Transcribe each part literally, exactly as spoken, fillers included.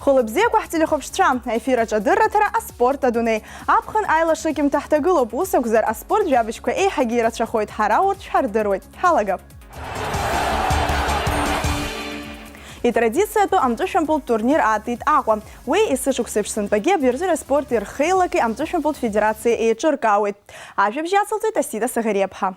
Хәылбзиақәа ҳтелехәаԥшцәа, аефир аҿы адырраҭара аспорт адунеи. Аԥхын аилашыкьымҭа ҳҭагылоуп, ус акәзар, аспорт жәабжьқәа еиҳагьы ирацәахоит, ҳара урҭ шәҳардыруеит. Ҳалагап! Итрадициатәу амҵәышәымпылтә турнир аатит Аҟәа. Уи есышықәса еиԥш сынтәагьы абыржәы аспорти рхеилаки амҵәышәымпылтә федерациа еиҿыркаауеит. Ажәабжь ацылҵеит Асида Саӷариаԥҳа.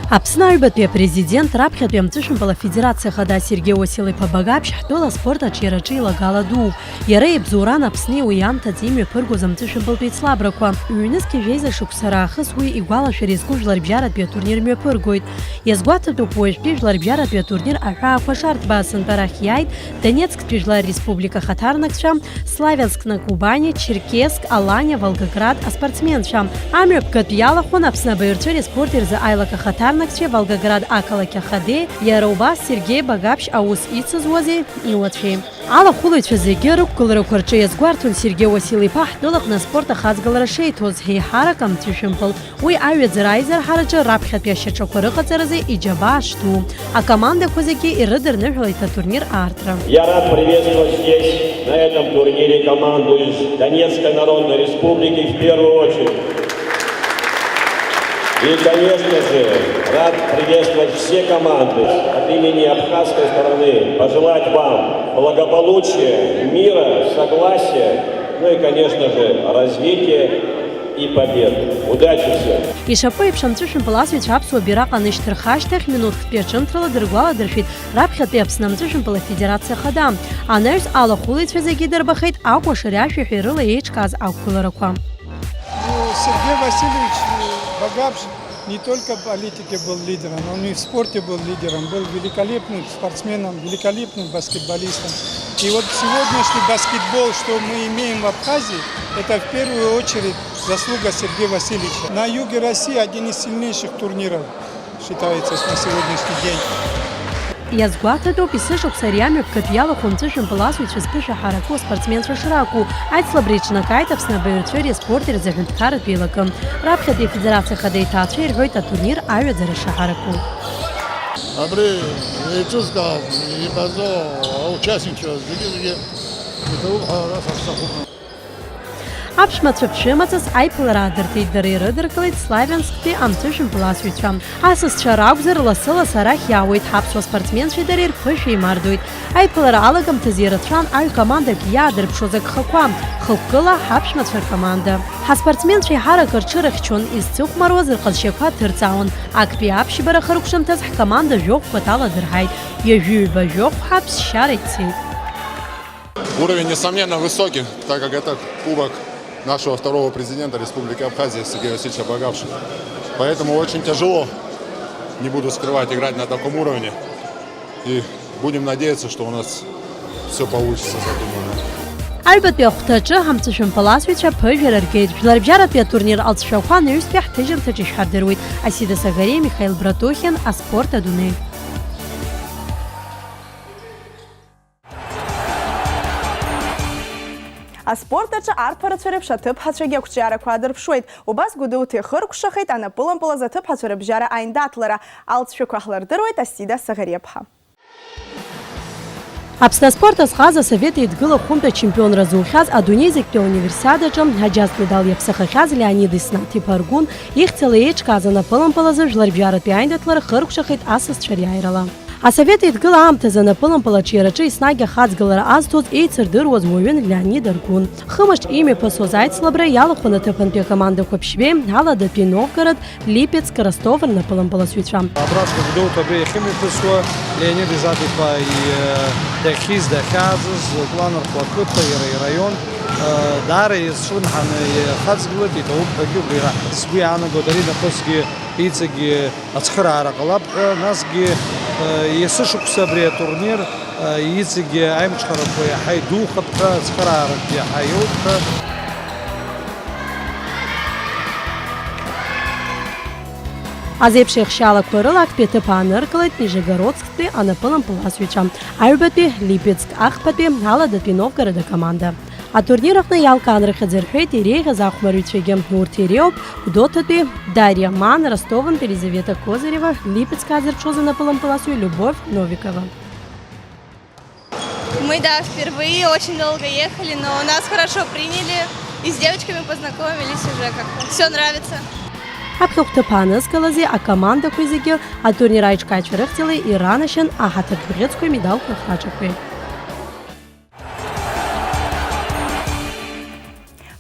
Аԥсны аҩбатәи апрезидент, раԥхьатәи амҵәышәымпыл афедерациа ахада Сергеи Уасил-иԥа Багаԥшь ҳтәыла аспорт аҿиараҿы илагала дууп. Иара ибзоуран Аԥсни уи иамҭаӡеи имҩаԥыргоз амҵәышәымпылтә еицлабрақәа. Ҩнызқьи жәеиза шықәса раахыс уи игәалашәара иазку жәларбжьаратәи атурнир мҩаԥыргоит. Иазгәаҭатәуп, уажәтәи жәларбжьаратәи атурнир аҳәаақәа шарҭбааз сынтәа арахь иааит Донецктәи Жәлар Республика ахаҭарнакцәа, Славианск на Кубани, Черкесск, Аланиа, Волгоград аспортсменцәа. Амҩаԥгатә иалахәын Аԥсны абаҩрцәеи аспорти рзы аилак ахаҭарнакцәеи Волгоград ақалақь ахадеи, иара убас Сергеи Багаԥшь аус ицызуази иуацәеи. Алахәылаҩцәа зегьы рықәгыларақәа рҿы иазгәарҭон Сергеи Уасил-иԥа ҳтәылаҟны аспорт ахаҵгылара шеиҭоз, еиҳарак амҵәышәымпыл. Уи аҩаӡара аизырҳараҿы раԥхьатәи ашьаҿақәа рыҟаҵаразы иџьабаа шду, акомандақәа зегьы ирыдырныҳәалеит атурнир аартра. Я рад приветствовать здесь, на этом турнире, команду из Донецкой Народной Республики в первую очередь. И, конечно же, рад приветствовать все команды. От имени абхазской стороны пожелать вам благополучия, мира, согласия, ну и, конечно же, развития и победы. Удачи всем! Ишаԥу еиԥш, амҵәышәымпыл асыҩцәа аԥсуа бираҟ анышьҭырха ашьҭахь, минуҭктәи аҿымҭрала дыргәаладыршәеит раԥхьатәи Аԥсны амҵәышәымпыл афедерациа ахада. Анаҩс алахәылаҩцәа зегьы дырбахеит акәашареи ашәаҳәеи рыла еиҿкааз ақәгыларақәа. Ну, Сергей Васильевич Багаԥшь не только в политике был лидером, он и в спорте был лидером, был великолепным спортсменом, великолепным баскетболистом. И вот сегодняшний баскетбол, что мы имеем в Абхазии, это в первую очередь заслуга Сергея Васильевича. На юге России один из сильнейших турниров считается на сегодняшний день. Иазгәаҭатәуп, есышықәса ари амҩаԥгатә иалахәу амҵәышәымпыл асыҩцәа зԥышәа ҳараку аспортсменцәа шракәу. Аицлабра еиҿнакааит Аԥсны абаҩрцәеи аспорти рзы аҳәынҭқарратә еилакы. Раԥхьатәи афедерациа ахада иҭаацәа ирҳәоит атурнир аҩаӡара шаҳараку. Абри еиҿызкааз, иҟазо, аучастникцәа зегьы-зегьы иҭабуп ҳәа ара саҳәап. Аԥшәмацәа ԥшәымаҵас аиԥылара аадыртит, дара ирыдыркылеит Славиансктәи амҵәышәымпыл асыҩцәа. Асасцәа ракәзар, лассы-лассы арахь иаауеит, ҳаԥсуа спортсменцәеи дареи рԥышәа еимардоит. Аиԥылара алагамҭазы ирацәан аҩ командак иаадырԥшуаз агхақәа, хықәкыла ҳаԥшәмацәа ркоманда. Ҳаспортсменцәа еиҳарак рҽырыхьчон, изцыхәмаруаз рҟазшьақәа ҭырҵаауан. Актәи аԥшьбара хыркәшамҭаз ҳкоманда жәохәқәа таладырҳаит, ҩажәи ҩба жәохә ҳаԥсшьара ицеит. Уровень, несомненно, высокий, так как это кубок нашего второго президента Республики Абхазия Сергея Васильевича Багапши. Поэтому очень тяжело, не буду скрывать, играть на таком уровне. И будем надеяться, что у нас всё получится задуманное. Аҩбатәи ахәҭаҿы ҳамҵәышәымпыл асыҩцәа ԥыжәара ргеит. Жәларбжьаратәи атурнир алҵшәақәа анаҩстәи ҳҭыжьымҭаҿы ишәҳардыруеит. Асида Сагариа, Михаил Братухин, аспорт адунеи. Аспорт аҿы арԥарацәа реиԥш аҭыԥҳацәагьы ақәҿиарақәа аадырԥшуеит. Убас Гәдоуҭа ихыркәшахеит анапылампыл азы аҭыԥҳацәа рыбжьара аиндаҭлара. Алҵшәақәа ҳлырдыруеит Асида Саӷариаԥҳа. Аԥсны аспорт азҟаза Асовет Еидгыла хәынтә ачемпионра зухьаз адунеи зегьтәи ауниверсиадаҿы аџьаз медал иаԥсахахьаз Леонид Иснаҭ-иԥа Аргәын ихьӡала еиҿкааз анапылампыл азы жәларбжьаратәи аиндаҭлара хыркәшахеит асасцәа риааирала. Асовет Еидгыла аамҭазы анапылампыл аҿиараҿы еснагь ахаҵгылара азҭоз еицырдыруаз уаҩын Леонид Аргәын. Хымш имҩаԥысуаз аицлабра иалахәын аҭыԥантәи акомандақәа ԥшьбеи, Аладатәи Новгород, Липецк, Ростов рнапылампыласҩцәа. Абраҵәҟьа Гәдоуҭа абри иахьымҩаԥысуа Леонид Иснаҭ-иԥа и-, дахьиз, дахьааӡаз, Кәланырхәа ақыҭа, иара ираион, даара изҿлымҳаны ихаҵгылеит, иҭабуп ҳәагьы убри раҳ-, сгәы иаанагоит, ари нахысгьы иҵегьы ацхыраара ҟалап ҳәа, насгьы, э, есышықәса абри атурнир, э, иҵегьы аимҿхарақәа иаҳа идухап ҳәа, ацхыраарақәа иаҳа иоуп ҳәа. Азеиԥш еихшьаалақәа рыла актәи аҭыԥ ааныркылеит Нижегородсктәи анапылампыласҩцәа, аҩбатәи Липецк, ахԥатәи Аладатәи Новгород акоманда. Атурнир аҟны иалкаан рыхьӡ рҳәеит иреиӷьыз ахәмарыҩцәагьы. Урҭ иреиуоуп Гәдоуҭатәи Дариа Ман, Ростовынтәи Елизавета Козырева, Липецк аазырԥшуаз анапылампыласҩы Любовь Новикова. Мы, да, впервые, очень долго ехали, но нас хорошо приняли, и с девочками познакомились уже как-то. Всё нравится. Аԥхьахә ҭыԥ аанызкылази акомандақәеи зегьы атурнир аиҿкаацәа рыхьӡала иранашьан аҳаҭыртә бӷьыцқәеи медалқәеи ахраҿақәеи.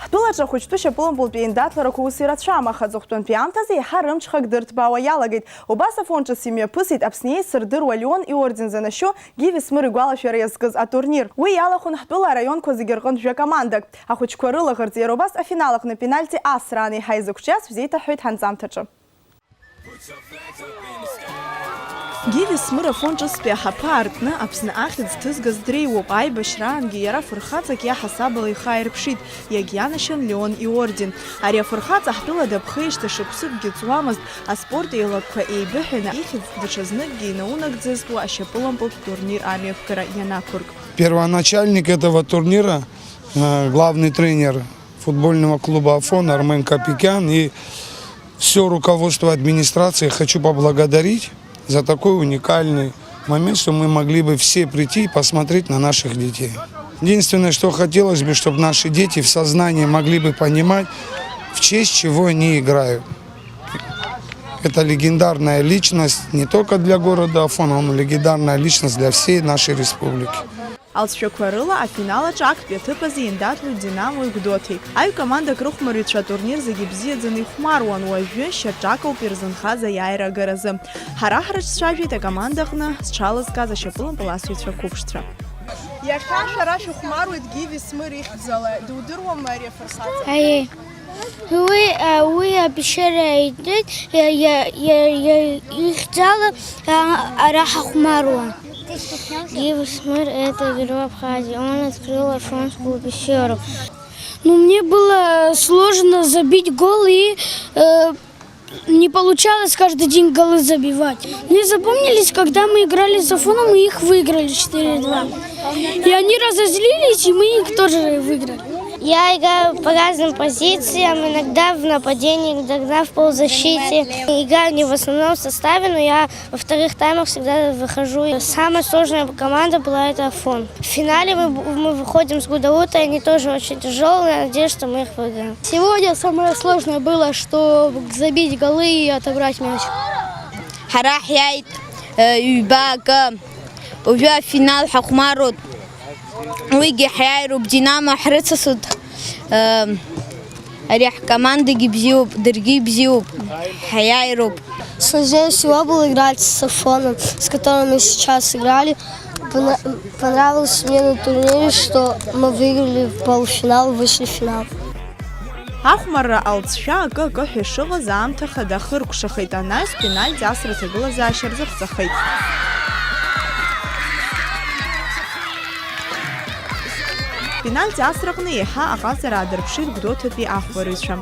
Ҳтәылаҿы ахәыҷтәы шьапылампылтәи аиндаҭларақәа ус ирацәам, аха аҵыхәтәантәи аамҭазы иаҳа рымҽхак дырҭбаауа иалагеит. Убас Афон ҿыц имҩаԥысит Аԥсны еицырдыруа Леон иорден занашьоу Гиви Смыр игәалашәара иазкыз атурнир. Уи иалахәын ҳтәыла араионқәа зегьы рҟынтә жәа-командак. Ахәыҷқәа рылаӷырӡ иара убас афинал аҟны пенальти асраан еиҳа изықәҿиаз шәзеиҭаҳҳәеит ҳанҵамҭаҿы. Гиви Смыр Афон ҿыцтәи аҳаԥы аартны Аԥсны ахьӡ ҭызгаз дреиуоуп, аибашьраангьы иара фырхаҵак иаҳасабала ихы ааирԥшит, иагьианашьан Леон иорден. Ари афырхаҵа ҳтәыла даԥхеижьҭеи шықәсыкгьы ҵуамызт, аспорт еилакқәа еибыҳәаны, ихьӡ даҽазныкгьы инаунагӡазт уа ашьапылампылтә турнир амҩаԥгара ианақәырк. Первоначальник этого турнира, э, главный тренер футбольного клуба «Афон» Армен Капикян и всё руководство администрации хочу поблагодарить за такой уникальный момент, что мы могли бы все прийти и посмотреть на наших детей. Единственное, что хотелось бы, чтобы наши дети в сознании могли бы понимать, в честь чего они играют. Это легендарная личность не только для города Афона, он легендарная личность для всей нашей республики. Алҵшәақәа рыла афинал аҿы актәи аҭыԥ азы иандаҭлоит Динамои Гәдоуҭеи. Аҩ командак рыхәмарҩцәа атурнир зегьы ибзиаӡаны ихәмаруан, уажәы шьаҿакоуп ирзынхаз аиааира агаразы. Ҳара ҳрыҿцәажәеит акомандаҟны зҽалызкааз ашьапылампыласҩцәа қәыԥшцәа. Иахьа шәара шәыхәмаруеит Гиви Смыр ихьӡала. Дудыруама ари афырхаҵа? Аиеи. Уи, а, уи абшьара итәеит, иа-, иа-, иа-, иа-, ихьӡала, а, ара ҳахәмаруа. Гиви Смыр — это герой Абхазии, он открыл афонскую пещеру. Ну, мне было сложно забить гол и, э, не получалось каждый день голы забивать. Мне запомнились, когда мы играли с Афоном, мы их выиграли четыре два. И они разозлились, и мы их тоже выиграли. Я играю по разным позициям, иногда в нападении, иногда в полузащите. Играю не в основном составе, но я во вторых таймах всегда выхожу. Самая сложная команда была — это Афон. В финале мы, бу- мы выходим с Гудаута, они тоже очень тяжёлые, я надеюсь, что мы их выиграем. Сегодня самое сложное было, что забить голы и отобрать мяч. Ҳара ҳиааит, э, ҩба акы. Уажәы афинал ҳахәмаруеит. Уигьы ҳиааироуп, Динамо ҳрыцасуеит. Э, ари ҳкомандагьы бзиоуп, даргьы ибзиоуп. Ҳиааироуп. Сложнее всего было играть с Афоном, с которым мы сейчас играли. Пона- Понравилось мне на турнире, что мы выиграли в полуфинал, вышли в финал. Ахәмарра алҵшәа акы-акы ҳәа ишыҟаз аамҭа хада ахыркәшахеит, анаҩс пенальти асра аҭагылазаашьа рзыҟаҵахеит. Пенальти асраҟны еиҳа аҟазара аадырԥшит Гәдоуҭатәи ахәмарыҩцәа.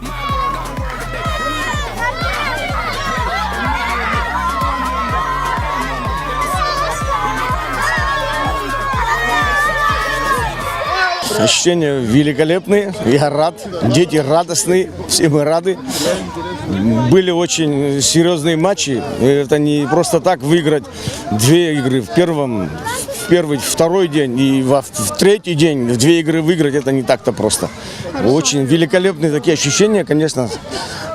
Ощущения великолепные, я рад, дети радостные, все мы рады. Были очень серьёзные матчи, это не просто так выиграть две игры в первом, в первый, второй день и во, в третий день в две игры выиграть, это не так-то просто. Очень великолепные такие ощущения, конечно.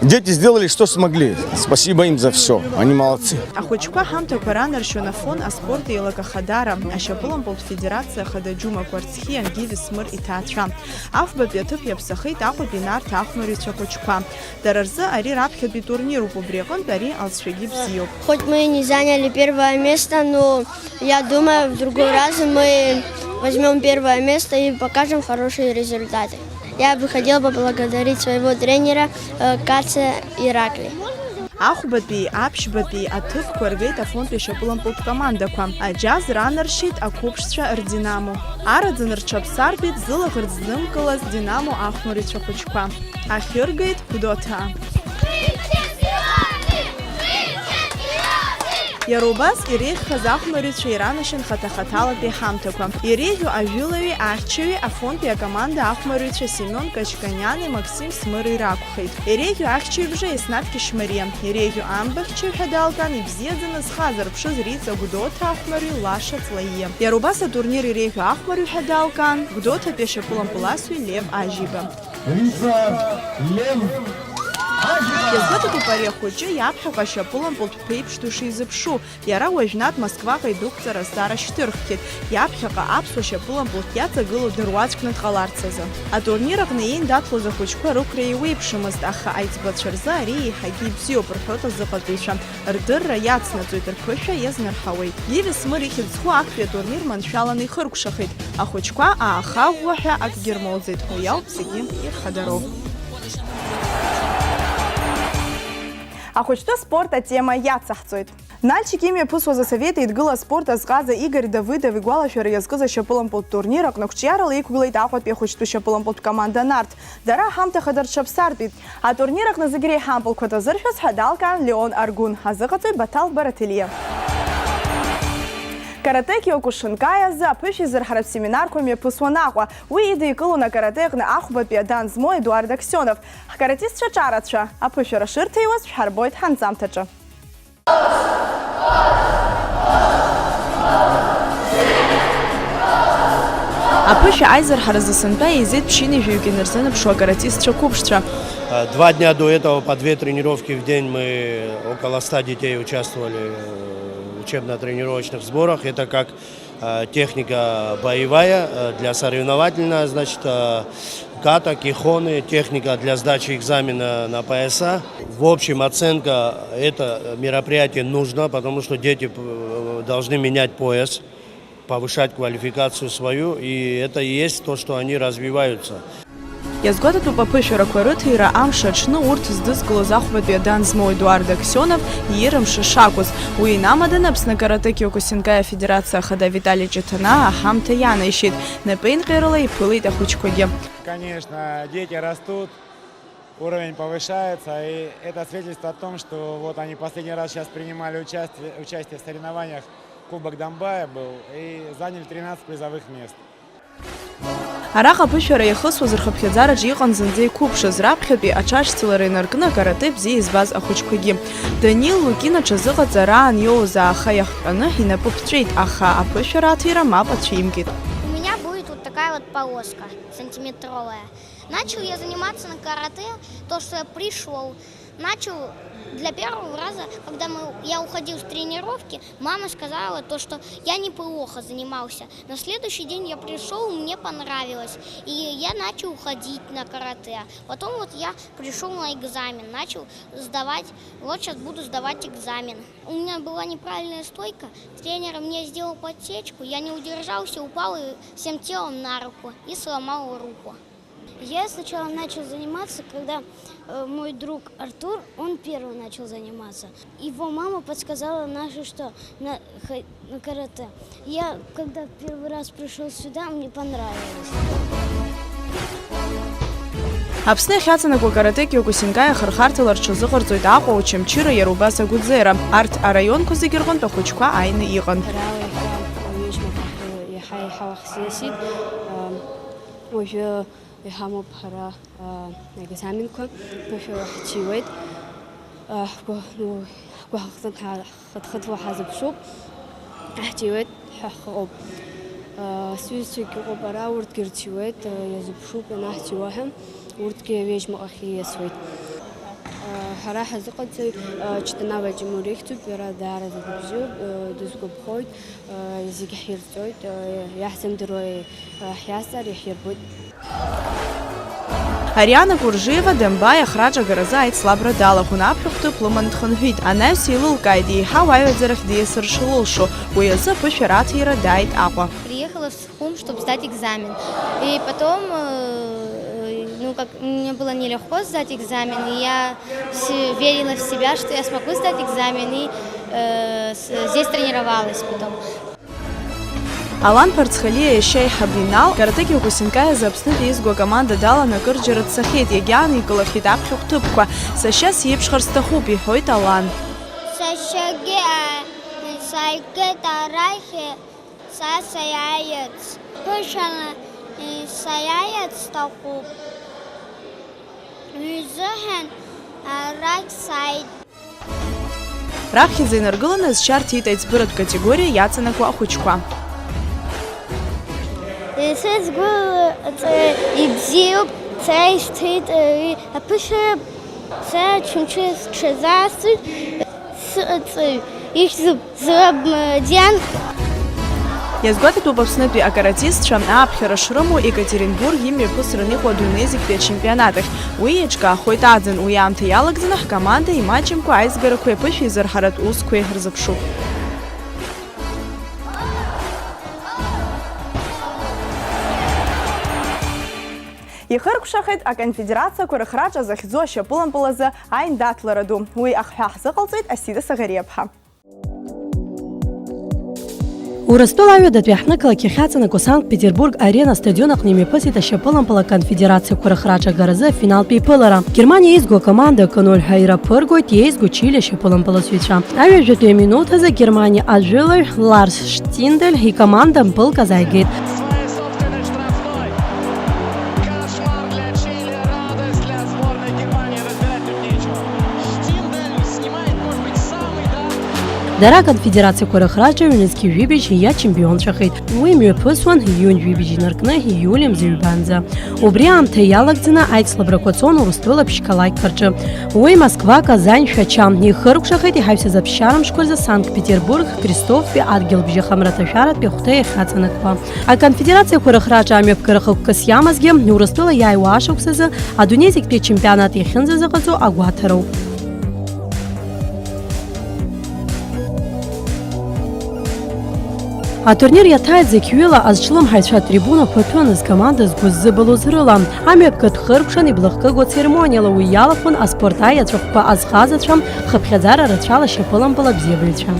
Дети сделали, что смогли. Спасибо им за всё. Они молодцы. Ахәыҷқәа ҳамҭақәа ранаршьон Афон аспорт еилак ахадара, ашьапылампылтә федерациа ахада Џьума Кәарцхиа, Гиви Смыр иҭаацәа. Афбатәи аҭыԥ иаԥсахеит Аҟәатәи Нарҭ ахәмарыҩцәа хәыҷқәа. Дара рзы ари раԥхьатәи турнируп, убри аҟынтә ари алҵшәагьы бзиоуп. Хоть мы и не заняли первое место, но я думаю, в другой раз мы возьмём первое место и покажем хорошие результаты. Я бы хотела поблагодарить своего тренера, э, Каца Ираклия. Ахәбатәи, аԥшьбатәи аҭыԥқәа ргеит Афонтәи ашьапылампылтә командақәа. Аџьаз ранаршьеит ақәыԥшцәа рдинамо. Араӡын рҽаԥсартәит зылаӷырӡ знымкылаз динамо ахәмарыҩцәа хәыҷқәа. Ахьыргеит Гәдоуҭаа. Иара убас иреиӷьхаз ахәмарыҩцәа иранашьан хаҭа-хаҭалатәи аҳамҭақәа. Иреиӷьу ажәылаҩи ахьчаҩи афонтәи акоманда ахәмарыҩцәа Семион Качканиани Максим Смыри ракәхеит. Иреиӷьу ахьчаҩбжа Еснаҭ Кьышьмариа, иреиӷьу амбахьчаҩ ҳәа далган ибзиаӡаны зхы азырԥшыз Риҵа Гәдоуҭа ахәмарыҩ Лаша Ҵлаиа. Иара убас атурнир иреиӷьу ахәмарыҩ ҳәа далган Гәдоуҭатәи ашьапылампыласҩы Лев Ажьиба. Риҵа Лев Ажьиба! Иазгәаҭатәуп ари ахәыҷы иаԥхьаҟа ашьапылампылтә ԥеиԥш ду шизыԥшу. Иара уажәнатә Москваҟа идәықәҵара азҵаара шьҭырххьеит, иаԥхьаҟа аԥсуа шьапылампылтә иаҵагылоу дыруаӡәкны дҟаларц азы. Атурнир аҟны иеиндаҭлоз ахәыҷқәа рықәра еиуеиԥшымызт, аха аиҵбацәа рзы ари еиҳагьы ибзиоуп, рҳәоит азыҟаҵаҩцәа. Рдырра иацнаҵоит, рԥышәа иазнарҳауеит. Ливи Смыр ихьӡ зху актәи атурнир маншәаланы ихыркәшахеит. Ахәыҷқәа ааха-ӷәӷәа ҳәа акгьы рмоуӡеит, уи ауп зегьы ирхадароу. Ахәыҷтәы спорт атема иацаҳҵоит. Нальчик имҩаԥысуаз асовет еидгыла аспорт азҟаза Игорь Давыдов игәалашәара иазкыз ашьапылампылтә турнир аҟны қәҿиарала иқәгылеит Аҟәатәи ахәыҷтәы шьапылампылтә команда Нарҭ. Дара аҳамҭа хада рҽаԥсартәит. Атурнир аҟны зегь реиҳа ампылқәа ҭазыршәыз ҳәа далкаан Леон Аргәын, ҳазыҟаҵоит Баҭал Бараҭелиа. Каратэ Киокушинкаи азы аԥышәа изырҳаратә семинарқәа мҩаԥысуан Аҟәа. Уи идикылон акарате аҟны ахәбатәи адан змоу Едуард Аксионов. Ҳкаратистцәа ҿарацәа аԥышәара шырҭиуаз шәҳарбоит ҳанҵамҭаҿы. Аԥышәа аизырҳаразы сынтәа еизеит ԥшьынҩажәаҩык инарзынаԥшуа акаратистцәа қәыԥшцәа. Э, два дня до этого по две тренировки в день мы, около ста детей участвовали в учебно-тренировочных сборах. Это как э, техника боевая, э, для соревновательного, значит, э, ката, кихоны, техника для сдачи экзамена на пояса. В общем, оценка это мероприятие нужно, потому что дети э, должны менять пояс, повышать квалификацию свою, и это и есть то, что они развиваются. Иазгәаҭатәуп аԥышәарақәа рыҭира амш аҽны урҭ здызкылоз ахәбатәи адан змоу Едуард Аксионов иира мшы шакәыз. Уи инамаданы Аԥсны Каратэ Киокусинкаи афедерациа ахада Витали Ҷыҭанаа аҳамҭа ианаишьеит, напеинҟьарыла иԥылеит ахәыҷқәагьы. Конечно, дети растут, уровень повышается, и это свидетельствует о том, что вот они последний раз сейчас принимали участие, участие в соревнованиях, Кубок Домбая был, и заняли тринадцать призовых мест. Араҟа аԥышәара иахысуаз рхыԥхьаӡараҿы иҟан зынӡа иқәыԥшыз, раԥхьатәи аҽашьцылара инаркны акарате бзиа избаз ахәыҷқәагьы. Данил Лукин аҽазыҟаҵараан иоуз ааха иахҟьаны инапы ԥҵәеит, аха аԥышәара аҭира мап ацәимкит. У меня будет вот такая вот полоска сантиметровая. Начал я заниматься на карате, то, что я пришёл, начал для первого раза, когда мы, я уходил с тренировки, мама сказала то, что я неплохо занимался. На следующий день я пришёл, мне понравилось, и я начал ходить на карате. Потом вот я пришёл на экзамен, начал сдавать, вот сейчас буду сдавать экзамен. У меня была неправильная стойка, тренер мне сделал подсечку, я не удержался, упал и всем телом на руку и сломал руку. Я сначала начал заниматься, когда э, мой друг Артур, он первый начал заниматься. Его мама подсказала наши, что на, хо- на карате. Я, когда первый раз пришёл сюда, мне понравилось. Аԥсны иахьаҵанакуа акарате Киокусинкаи ахырхарҭала рҽазыҟарҵоит Аҟәа, Очамчыра, иара убас Агәыӡера. Арҭ араионқәа зегьы рҟынтә ахәыҷқәа ааины иҟан. Ҳара иаҳа, иаҳа, иаҳа уахсиасит. Уажәы Иҳамоуп ҳара, аа, аекзаменқәа, ԥышәала ҳҭиуеит. Аа, ҳгәы-, ну, ҳгәы ҳахҭын-, ҳа-, ҳхыҭ-хыҭуа ҳазыԥшуп, ҳҭиуеит ҳәа ҳҟоуп. Аа, сҩызцәагьы ыҟоуп ара, урҭгьы рҭиуеит, аа, иазыԥшуп ианаҳҭиуа ҳәа, урҭгьы ҩежь маҟахь ииасуеит. Ҳара ҳазыҟаҵаҩ, Ҷыҭанаа Вадим ихьӡуп, иара даараӡа дыбзиоуп, дысгәаԥхоит, зегь ҳирҵоит, иаҳзымдыруа ҳиазҵаар иаҳирбоит. Ариана Куржиева Домбаи ахраҿагаразы аицлабра далахәын, аԥхьахә ҭыԥ лыман дхынҳәит. Анаҩс еилылкааит, еиҳау аҩаӡарахь диасыр шылылшо, уи азы аԥышәара аҭира дааит Аҟәа. Приехала в Сухум, чтобы сдать экзамен. И потом, э, ну, как, мне было нелегко сдать экзамен, и я с- верила в себя, что я смогу сдать экзамен, и э, с- здесь тренировалась потом. Алан Ԥарцхалиа иашьа аиҳаб Инал, Каратэ Киокусинкаи азы Аԥснытәи еизго акоманда далан акырџьара дцахьеит, иагьааникылахьеит аԥхьахә ҭыԥқәа. Сашьа сиеиԥшхар сҭахуп, иҳәоит Алан. Сашьагьы, а, Сааигеит арахь са саиааирц. Ԥышәала саиааирц сҭахуп. Уизыҳәан арахь сааит. Раԥхьаӡа инаргыланы зшьа рҭеит аиҵбыратә категориа иаҵанакуа ахәыҷқәа. Сызгәылаҵәҟьа ибзиоуп, сара исҭеит ари аԥышәара, сара Очамчыра сҽазаасҵоит, сыҟаҵаҩ ихьӡуп Зураб Мурадиан. Иазгәаҭатәуп Аԥснытәи акаратистцәа ааԥхьара шрымоу Екатеринбург имҩаԥысран иҟоу адунеи зегьтәи ачемпионат ахь. Уи еиҿкаахоит аӡын. Уи аамҭа иалагӡаны ҳкоманда имаҷымкәа аизгарақәеи аԥышәеизырҳаратә усқәеи ҳрызԥшуп. Ихыркәшахеит аконфедерациақәа рыхраҿа захьӡу ашьапылампыл азы аиндаҭлара ду. Уи ахҳәаа ҳзыҟалҵеит Асида Саӷариаԥҳа. Урыстәыла аҩадатәи аҳҭнықалақь иахьаҵанакуа Санкт-Петербург Арена стадион аҟны имҩаԥысит ашьапылампыл аконфедерациақәа рыхраҿа агаразы афиналтә еиԥылара. Германиа еизго акоманда акы ноль ҳәа ираԥыргоит иеизго Чили ашьапылампыласҩцәа. Аҩажәатәи аминуҭ азы Германиа ажәылаҩ Ларс Штиндель икоманда мпылк азааигеит. Дара аконфедерациақәа рыхраҿа ҩнызқь жәибжь иачемпионцәахеит. Уи мҩаԥысуан июнь жәибжь инаркны иули мза ҩбанӡа. Убри аамҭа иалагӡаны аицлабрақәа цон Урыстәыла ԥшь-қалақьқәа рҿы. Уи Москва, Казань, Шәача. Ихыркәшахеит иҳаҩсыз аԥсшьара мшқәа рзы Санкт-Петербург, Крестовтәи адгьылбжьаха мраҭашәаратәи ахәҭа иахьаҵанакуа. Аконфедерациақәа рыхраҿы амҩаԥгара хықәкыс иамазгьы Урыстәыла иааиуа ашықәсазы адунеи зегьтәи ачемпионат иахьынӡазыҟаҵо агәаҭароуп. Атурнир иаҭааит зықьҩыла азҿлымҳаҩцәа атрибунақәа ҭәын, зкоманда згәы ззыбылоз рыла. Амҩаԥгатә хыркәшан иблахкыгоу церемониала уи иалахәын аспорт аиаҵәахәқәа азхазацәа, хыԥхьаӡара рацәала шьапылампыл абзиабаҩцәа.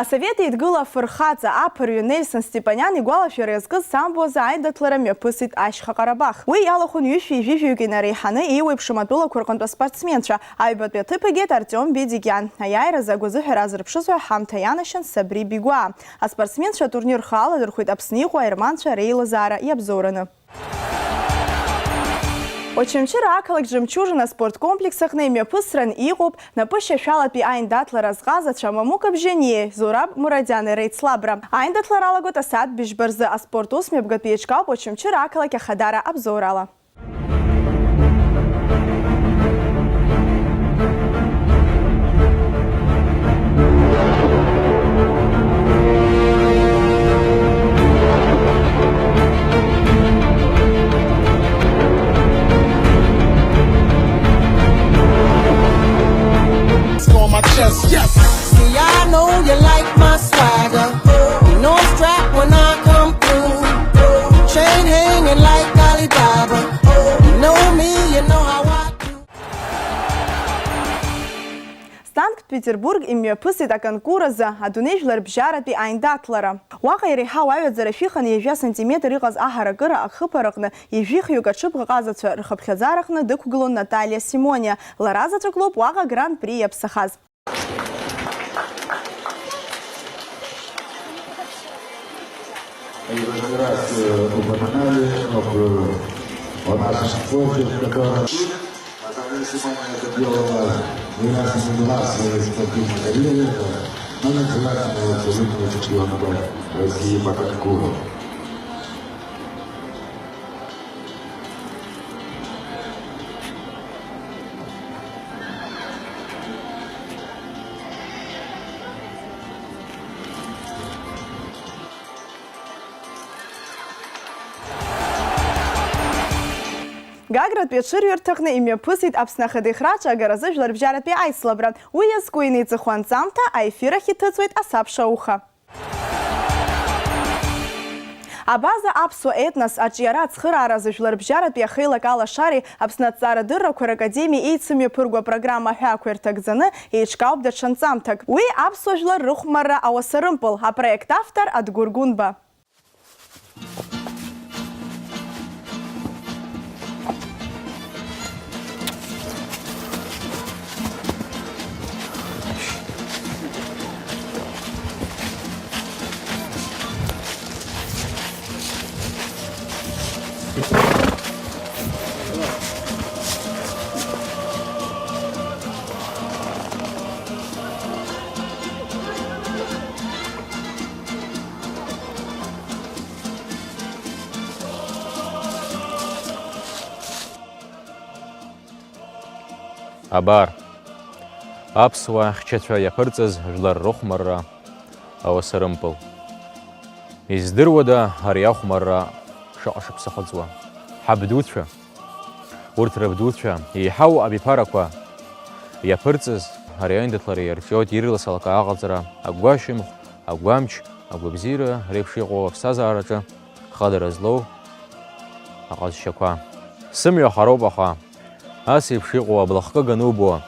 Асовет Еидгыла афырхаҵа, аԥырҩы Нельсон Степаниан игәалашәара иазкыз самбо азы аиндаҭлара мҩаԥысит Ашьха Ҟарабах. Уи иалахәын ҩышәи жәаҩык инареиҳаны еиуеиԥшым атәылақәа рҟынтә аспортсменцәа. Аҩбатәи аҭыԥ игеит Артиом Бедикиан. Аиааиразы агәазыҳәара аазырԥшыз ҳәа ҳамҭа ианашьан Сабри Бигәаа. Аспортсменцәа атурнир хаала дырхәеит Аԥсны иҟоу аерманцәа реилазаара иабзоураны. Очамчыра ақалақь Жемчужина аспорткомплекс аҟны имҩаԥысран иҟоуп напышьашәалатәи аиндаҭлара азҟазацәа Мамука Бжьаниеи Зураб Мурадиани реицлабра. Аиндаҭлара алагоит асааҭ быжьба рзы. Аспорт ус мҩаԥгатәи еиҿкаауп Очамчыра ақалақь ахадара абзоурала. Score my chest, yes. See, I know you like my swagger. No strap when I come through. Chain hanging like Alibaba. You know me, you know how I do. Санкт-Петербург имҩаԥысит аконкур азы адунеи жәларбжьаратәи аиндаҭлара. Уаҟа иреиҳау аҩаӡара шәиханы ҩажәа сантиметр иҟаз аҳаракыра ахыԥараҟны ҩажәихҩык аҽыбӷаҟазацәа рхыԥхьаӡараҟны дықәгылон Наталиа Симониа. Лара заҵәык лоуп уаҟа Гран-при иаԥсахаз. И в этот раз, э, упоминали об, э, о нашем спорте, в котором Наталья Симониан это делала не раз и не два в своей спортивной карьере, это многократная абсолютная чемпионка России по конкуру. Гагратәи аҽырҩырҭаҟны имҩаԥысит Аԥсны Ахада ихраҿы агаразы жәларбжьаратәи аицлабра. Уи иазку ианеиҵыху анҵамҭа аефир ахь иҭыҵуеит асабша ауха. Абаза аԥсуа етнос аҿиара ацхырааразы жәларбжьаратәи ахеилак алашареи Аԥсны аҭҵаарадыррақәа ракадемиеи еицымҩаԥырго апрограмма аҳәаақәа ирҭагӡаны еиҿкаауп даҽа нҵамҭак. Уи аԥсуа жәлар рыхәмарра ауасарымпыл апроект автор Адгәыр Гәынба. Абар, аԥсуаа хьчацәа иаԥырҵаз жәлар рыхәмарра ауасарымпыл. Издыруада ари ахәмарра шаҟа шықәса хыҵуа? Ҳабдуцәа, урҭ рабдуцәа, еиҳау абиԥарақәа иаԥырҵаз ари аиндаҭлара иарҿиоит ирлас алкаа аҟаҵара, агәашьамх, агәамч, агәабзиара реиԥш иҟоу аԥсҭазаараҿы хадара злоу аҟазшьақәа. Сымҩа хароуп, аха ас еиԥш иҟоу аблахкы анубо,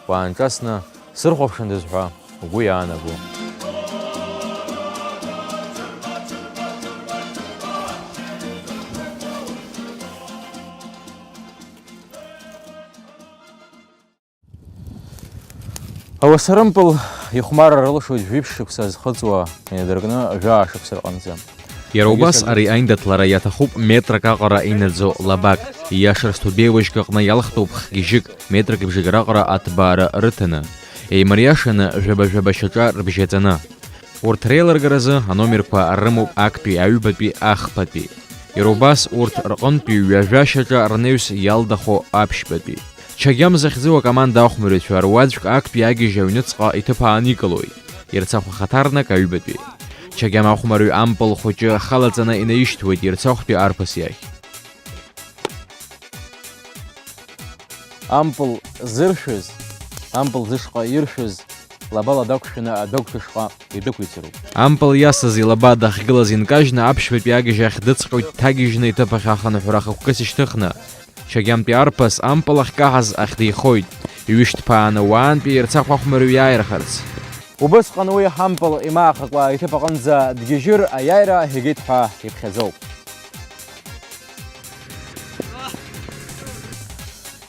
уаанҿасны сырхәаԥшындаз ҳәа угәы иаанаго. Ауасарымпыл ихәмарра рылшоит жәиԥшь шықәса зхыҵуа, инадыркны жәаа шықәса рҟынӡа. Иара убас ари аиндаҭлара иаҭахуп метрак аҟара инаӡо лабак. Ииашарц Ҭубеи уажәк аҟны иалхтәуп хгьежьык, метрак ибжак раҟара аҭбаара рыҭаны. Еимариашаны жәаба-жәаба шьаҿа рыбжьаҵаны. Урҭ реилыргаразы аномерқәа рымоуп актәи, аҩбатәи, ахԥатәи. Иара убас урҭ рҟынтәи ҩажәа шьаҿа рнаҩс иалдахо аԥшьбатәи. Чагьам захьӡу акоманда ахәмарҩцәа руаӡәк актәи агьежь аҩныҵҟа иҭыԥ ааникылоит. Ерцахә ахаҭарнак аҩбатәи. Чагьам ахәмарҩ ампыл хәыҷы халаҵаны инаишьҭуеит Ерцахәтәи арԥыс иахь. Ампыл зыршәыз, ампыл зышҟа иршәыз, лабала дақәшәаны адәы агәҭа шҟа идәықәиҵароуп. Ампыл иасыз илаба дахьгылаз инкажьны аԥшьбатәи агьежь ахь дыҵҟьоит дҭагьежьны иҭыԥ ахь ахынҳәра ахықәкыс ишьҭыхны. Чагьамтәи арԥыс ампыл ахькаҳаз ахь деихоит, иҩышьҭԥааны уаантәи Ерцахә ахәмарҩ иааирхарц. Убысҟан уи ампыл имаахакәа иҭыԥ аҟынӡа дгьежьыр, аиааира игеит ҳәа иԥхьаӡоуп.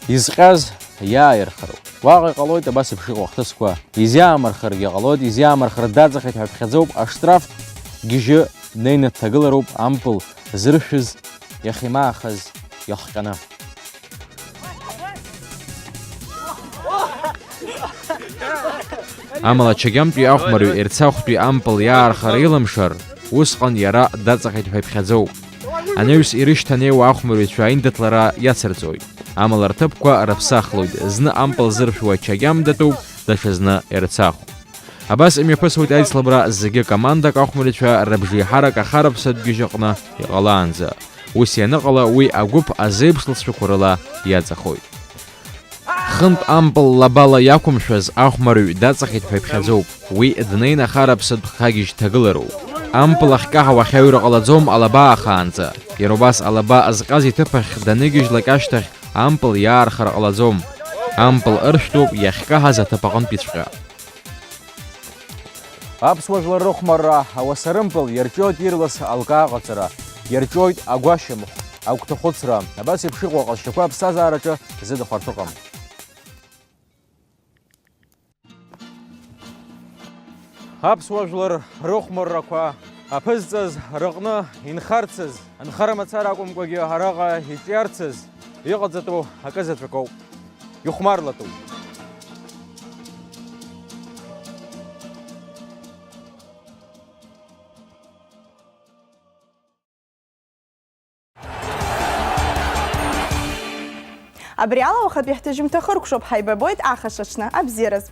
Изҟьаз иааирхароуп. Уаҟа иҟалоит абас еиԥш иҟоу ахҭысқәа. Изиаамырхаргьы ҟалоит, изиаамырхар даҵахеит ҳәа иԥхьаӡоуп, аштраф гьежьы днеины дҭагылароуп ампыл зыршәыз иахьимаахаз иахҟьаны. Амала Чагьамтәи ахәмарҩ Ерцахәтәи ампыл иаархар илымшар, усҟан иара даҵахеит ҳәа иԥхьаӡоуп. Анаҩс ирышьҭанеиуа ахәмарҩцәа аиндаҭлара иацырҵоит. Амала рҭыԥқәа рыԥсахлоит, зны ампыл зыршәуа Чагьам датәуп, даҽазны Ерцахә. Абас имҩаԥысуеит аицлабра зегьы командак ахәмарҩцәа рыбжеиҳарак ахараԥсатә гьежь аҟны иҟалаанӡа. Ус ианыҟала, уи агәыԥ азеиԥш лҵшәақәа рыла иаҵахоит. Хынтә ампыл лабала иақәымшәаз ахәмарҩ даҵахеит ҳәа иԥхьаӡоуп. Уи днеин ахараԥсатә хагьежь дҭагылароуп. Ампыл ахькаҳауа ахьаҩра ҟалаӡом алаба ахаанӡа. Иара убас алаба зҟьаз иҭыԥ ахь даныгьежьлак ашьҭахь ампыл иаархар ҟалаӡом. Ампыл ыршәтәуп иахькаҳаз аҭыԥ аҟынтәиҵәҟьа. Аԥсуа жәлар рыхәмарра ауасарымпыл иарҿиоит ирлас алкаа аҟаҵара, иарҿиоит агәашьамх, агәҭахәыцра, абас еиԥш иҟоу аҟазшьақәа аԥсҭазаараҿы зыдахәарҭа ыҟам. Аԥсуа жәлар рыхәмаррақәа аԥызҵаз рыҟны инхарцаз, нхара мацара акәымкәагьы араҟа иҿиарцаз иҟаҵатәу акы заҵәык ауп. Ихәмарлатәуп. Абри ала уахатәи ҳҭыжьымҭа хыркәшоуп, ҳаибабоит ахашаҽны, абзиараз!